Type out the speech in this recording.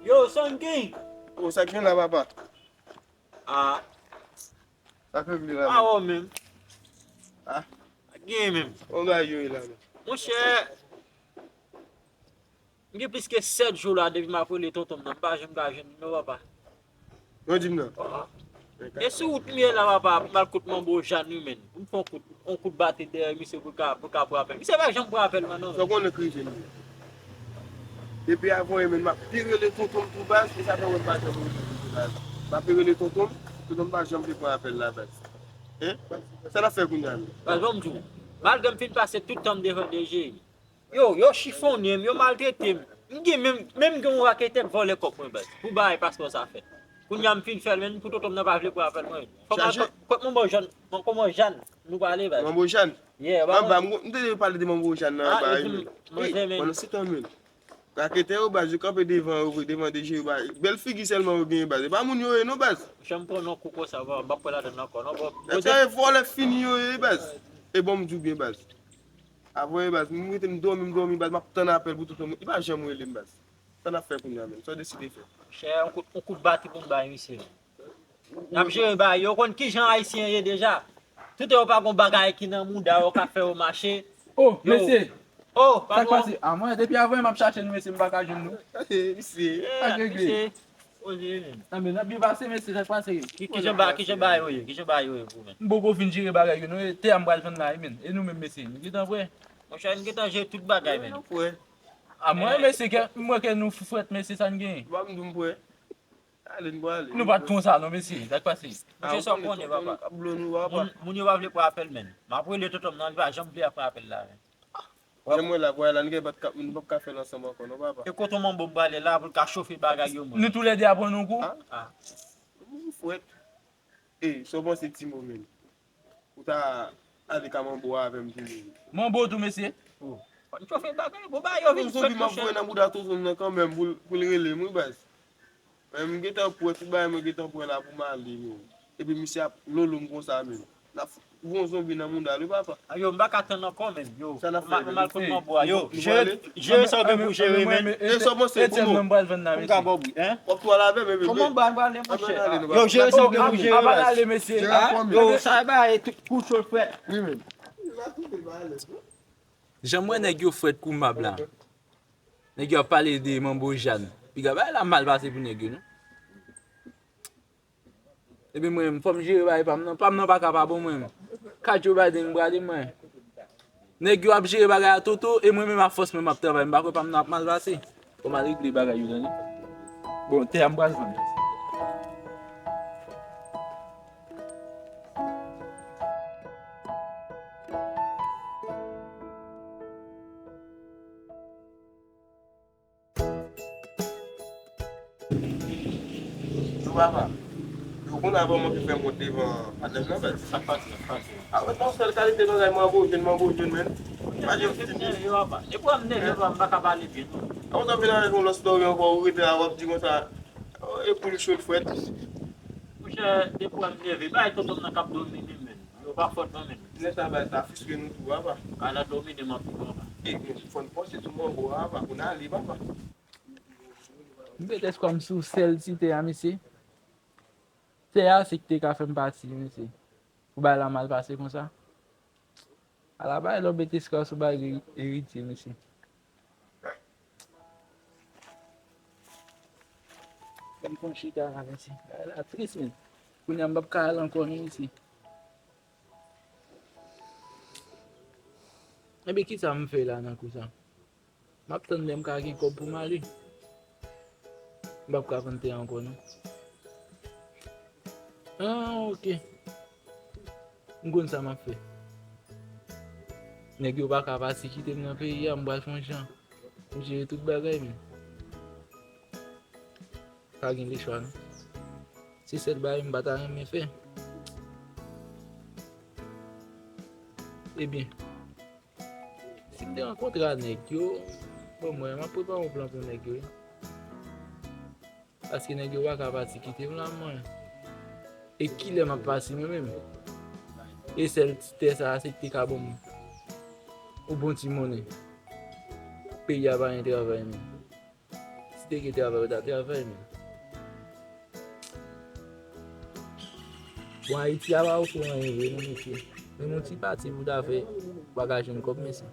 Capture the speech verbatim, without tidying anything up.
Yo, Sun King! O, sa k gen la, papa? Ah, Sa k regle la, ah, menm? Oh, menm. Ah? Gen menm. On bagay yo ye la, menm. Monchè, m gen plis ke sèt jou la depi m ap rele tonton m nan. M pa janm ka jwenn li non, papa. Yo di m nan. E sou wout m ye la, papa, pou m al kot Manbo Jan wi, menn. Pou m fè yon kout, yon kout bate dèyè misye pou l ka, pou l ka pran apèl. Misye pa janm pran apèl mwen non. Sa w konnen k rive m ye. Depi avan, menn, m ap pi rele tonton m tou, baz, e sa fè w wè m pa janm rele tonton m, baz. M ap pi rele tonton m, tonton m pa janm vle pran apèl la, baz. Hein? Sa n ap fè kounye a, menn? Baz, ban m di w, malgre m fin pase tout tan m devan D G, yo, yo chifonnen m, yo maltrete m. M gen menm, menm gen yon raketè k vòlè kòb mwen, baz, pou bagay paspò sa fèt. Kounye a m fin fè l, menn, pou tonton m nan pa vle pran apèl mwen. Fò m al Chaje. Kot, kot Manbo Jan, Manbo Jan, nou pale, baz. Manbo Jan? Yeah, Anba, ba m, m te pale de Manbo Jan nan, Ah, anba, yo di wi, m, menn. manzè, menn. Pandan se tan, menn. Raketè yo, baz, yo kanpe devan, yo, devan D G yo, baz. Bèl figi sèlman yo genyen, baz. E pa moun yo ye, non, baz. Janm pran non kou konsa, baz, m pa pral ladann ankò, non, baz. Nèg sa e vòlè fini yo ye, baz. E bon, m di w byen, baz. Avwe, baz, m rete m dòmi, m dòmi, baz, m ap tann apèl pou tonton m. Li pa janm rele m, baz. Sa n ap fè kounye a, menn? Sa w deside fè? Chè, yon kout, yon kout bati pou m bay misye. N ap jere bagay yo, konn kijan Ayisyen ye deja. Tout yo pa gon bagay ki nan mouda yo ka fè yo mache. Oh, Yo. Mesye, Oh, sa k patwon. Pase? A mwen, depi avan m ap chache nou, mesye, m pa ka jwenn nou. Misye. Sa k regle? Misye, oze, menn. Nan men, nan byen pase, mesye, sa k pase? Ki, kijan ba, kijan bagay yo ye, kijan bagay yo ye pou menn. M poko fin jere bagay yo, non, e te a m pral jwenn la, men. E nou menm, mesye, nou gentan prè. Monchè, n gentan jere tout bagay, menn. Nou prè. A mwen, mesye, ke, m wè ke nou frèt, mesye, sa n genyen. Ba m di m prè. Ale, n prale. Nou pa t konsa, non, mesye, sa k pase? Monchè, sa w konnen, papa. Ap blo nou, papa. Moun, moun yo pa vle pran apèl, menn. M ap rele tonton m nan, li pa janm vle pran apèl la, menn. Jan mwen la, pwè la, n gen pa t ka, n p ap ka fè l ansanm ankò, non, papa. E kote Manbo m prale la pou l ka chofe bagay yo, mwen. Nou toulède ap pran nou kou. Ah. Ou frèt. E, sa w panse, Timo, menn? Ou ta ale ka Manbo avè m tou, menn. Manbo tou, mesye. Oh. Fò n chofe bagay, bon, bagay yo vin Yon zonbi frèt, m ap monchè. voye nan bouda tonton m nan kanmenm pou l, pou l rele m, wi, baz. Men m gentan prè, tout bagay mwen gentan prè la pou m ale, menn. Epi misye ap lolo m konsa, menn. N ap voye yon zonbi nan mouda l, wi, papa. Ah, yo, m pa ka tann ankò, menn. Yo, Sa n ap m a- fè, m al kot menn? Manbo a. Yo, Nou jere, prale? jere sa w gen pou jere, menn. E sa w panse, Etyèn Timo? Mwen m pral vann la, M mesye. ka bò bri, hein? W ap tou al avè m, epi Kòman m ba, ba ale, monchè? Ann ale, nou Yo, jere sa w gen pou jere, Apa baz. ale, mesye? Jere Ah, anfòm, Yo, menn. sa ba e tout kou cho frèt. Wi, menn. Jan m wè nèg yo frèt kou mab la. Nèg yo ap pale de Manbo Jan. Piga bagay la mal pase pou nèg yo, non. Epi mwen, fò m jere bagay pa m nan. Pa m nan pa ka pa bon mwen. Kat yo bay den m prale mwen. Nèg yo ap jere bagay a toto, e mwen menm a fòs mwen m ap travay. M pa kwè pa m nan ap mal pase. Fò m al regle bagay yo, tande. Bon, tè a m pral vann. Yo, papa. Yo, konnen avan mwen ki fè m wont devan patnè m nan, baz. Sa k pase, sa k pase? A, wè, yon sèl kalite bagay, Manbo Jan, Manbo Jan, menn. Pa janm fini. Yo, papa. E pou m nève, papa, m pa ka pale byen, non. Avan sa vin avèk yon lòt story ankò, ou rete la, w ap di konsa, oh, e poul cho l frèt. Monchè, depi w ap nève, bay tonton m nan k ap domine, menn. Yo pa fòt mwen, menn. Nèg sa bay sa fiske nou tou, papa. Ala domine m ap pran, papa. E, men, fò n panse sou Manbo a, papa, pou n ale, papa. M pèt èskwa m sou sèl ti tè a, mesye. Tè a se ki te ka fè m pati, mesye. Pou bay la mal pase konsa. Ala bay lò bete skwa sou bagay eritye, mesye. Ban m pran chita la, mesye. Bagay la tris, men. Kounye a m p ap ka al ankò, non, mesye. Ebyen, kisa m fè la nan kou sa? M ap tann lè m ka gen kòb pou m ale. M p ap ka vann tè a ankò, non. Ah, ok. M konn sa m ap fè. Nèg yo pa ka pase kite m nan peyi a, m pral fè yon jan. M jere tout bagay, men. Pa gen lechwa, non. Se sèl bagay m pa ta renmen fè. Ebyen, si m te rankontre a nèg yo, bon, mwen, m ap prepare yon plan pou nèg yo, wi. Paske nèg yo pa ka pati kite m la, mwen. E kilè m ap pati, mwen menm? E sèl ti tè sa a, se ki te ka ban m yon bon ti monnen. Peyi a pa gen travay, menm. Si Te gen travay, yo ta travay, men. Bon, Ayiti a pa ofri anyen vre, non, mesye. Menm yon ti pati pou ta fè, pa ka jwenn kòb, mesye.